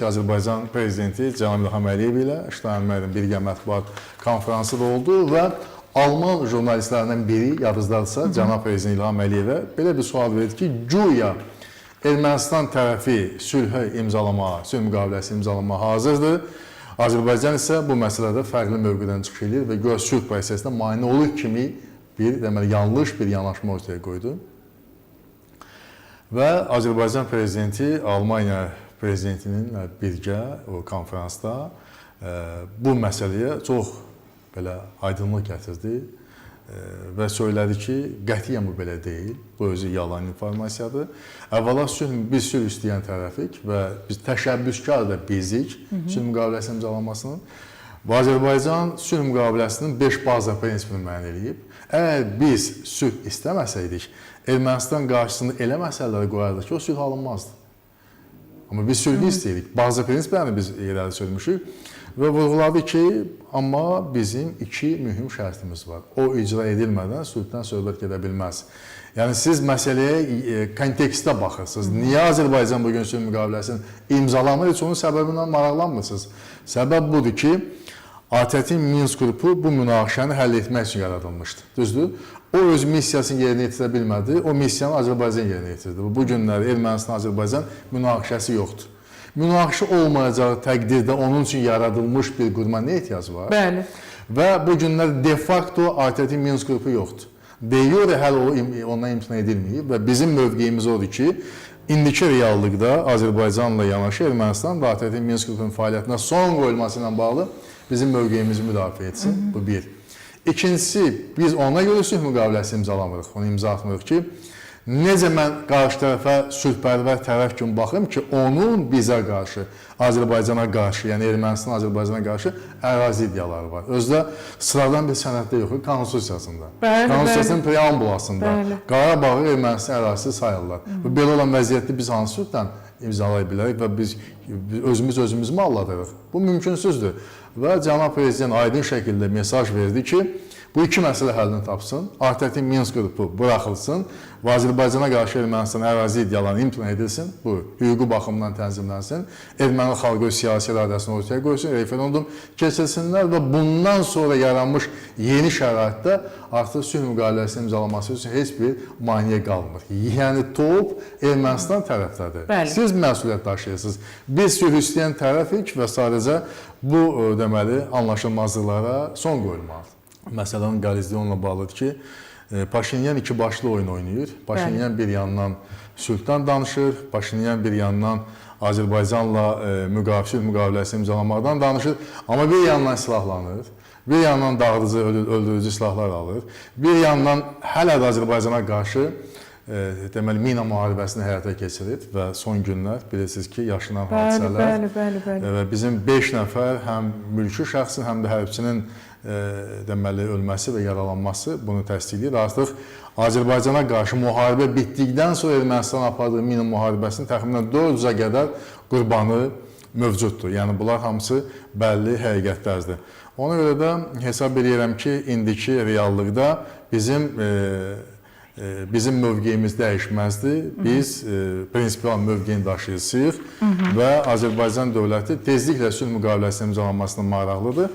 Azərbaycan prezidenti cənab İlham Əliyev ilə Steinmeierin birgə mətbuat konfransı da oldu və Alman jurnalistlərindən biri, yadınızdadırsa, cənab prezident İlham Əliyevə belə bir sual verdi ki, güya Ermənistan tərəfi sülhə imzalamağa, sülh müqaviləsi imzalamağa hazırdır. Azərbaycan isə bu məsələdə fərqli mövqedən çıxış edir və güya sülh prosesinə mane olur kimi bir deməli yanlış bir yanaşma ortaya qoydu. Və Azərbaycan prezidenti Almaniya prezidentinin birgə o konfransda bu məsələyə çox belə aydınlıq gətirdi və söylədi ki, qətiyyən bu belə deyil. Bu özü yalan informasiyadır. Əvvəla sülh, biz sülh istəyən tərəfik və biz təşəbbüskar da bizik sülh müqaviləsi imzalanmasının. Və Azərbaycan sülh müqaviləsinin 5 baza prinsipini müəyyən eləyib. Əgər biz sülh istəməsəydik, Ermənistan qarşısında elə məsələləri qoyardıq ki, o sülh alınmazdı. Amma biz sülhü istəyirik. Bazı prinsiplərini biz irəli sürmüşük və vurğuladı ki, amma bizim iki mühüm şərtimiz var. O icra edilmədən sülhdən söhbət gedə bilməz. Yəni siz məsələyə kontekstdə baxırsınız. Niyə Azərbaycan bu gün sülh müqaviləsini imzalamır? Heç onun səbəbindən maraqlanmırsınız. Səbəb budur ki, ATƏT-in Minsk qrupu bu münaqişəni həll etmək üçün yaradılmışdı. Düzdür? O öz missiyasını yerinə yetirə bilmədi. O missiyanı Azərbaycan yerinə yetirdi. Bu günləri Ermənistan-Azərbaycan münaqişəsi yoxdur. Münaqişə olmayacağı təqdirdə onun üçün yaradılmış bir quruma nə ehtiyac var? Bəli. Və bu günlər de facto ATƏT-in Minsk qrupu yoxdur. De jure hələ o ondan imtina edilməyib və bizim mövqeyimiz odur ki, indiki reallıqda Azərbaycanla yanaşı Ermənistan və ATƏT-in Minsk qrupunun fəaliyyətinə son qoyulması ilə bağlı bizim mövqeyimizi müdafiə etsin. Bu bir. İkincisi, biz ona görə sülh müqaviləsi imzalamırıq, onu imza atmırıq ki, necə mən qarşı tərəfə sülhpərvər tərəf kimi baxım ki, onun bizə qarşı, Azərbaycana qarşı, yəni Ermənistan Azərbaycana qarşı ərazi iddiaları var. Özü də sıradan bir sənəddə yox, konstitusiyasında. Konstitusiyasının preambulasında Qarabağı Ermənistan ərazisi sayırlar. Bu belə olan vəziyyətdə biz hansı sülhdən imzalaya bilərik və biz özümüz özümüzü mü aldadırıq? Bu mümkünsüzdür. Və cənab prezident aydın şəkildə mesaj verdi ki, bu iki məsələ həllini tapsın, ATƏT-in Minsk qrupu buraxılsın və Azərbaycana qarşı Ermənistan ərazi iddialarını imtina edilsin, bu hüquqi baxımdan tənzimlənsin, erməni xalqı öz siyasi iradəsini ortaya qoysun, referendum keçirsinlər və bundan sonra yaranmış yeni şəraitdə artıq sülh müqaviləsinin imzalanması üçün heç bir maneə qalmır. Yəni top Ermənistan tərəfdədir. Siz məsuliyyət daşıyırsınız. Biz sülh istəyən tərəfik və sadəcə bu deməli anlaşılmazlıqlara son qoyulmalıdır. Məsələnin qalizliyi onunla bağlıdır ki, Paşinyan iki başlı oyun oynayır. Paşinyan bir yandan sülhdən danışır, Paşinyan bir yandan Azərbaycanla sülh müqaviləsi imzalamaqdan danışır, amma bir yandan silahlanır, bir yandan dağıdıcı, öldürücü silahlar alır, bir yandan hələ də Azərbaycana qarşı deməli mina müharibəsini həyata keçirir və son günlər bilirsiniz ki, yaşanan hadisələr və bizim 5 nəfər həm mülki şəxsin, həm də hərbçinin deməli ölməsi və yaralanması bunu təsdiqləyir. Artıq Azərbaycana qarşı müharibə bitdikdən sonra Ermənistan apardığı mina müharibəsinin təxminən 400-ə qədər qurbanı mövcuddur. Yəni bunlar hamısı bəlli həqiqətlərdir. Ona görə də hesab eləyirəm ki, indiki reallıqda bizim mövqeyimiz dəyişməzdi. Biz prinsipial mövqeyin daşıyıcısıyıq və Azərbaycan dövləti tezliklə sülh müqaviləsinin imzalanmasına maraqlıdır.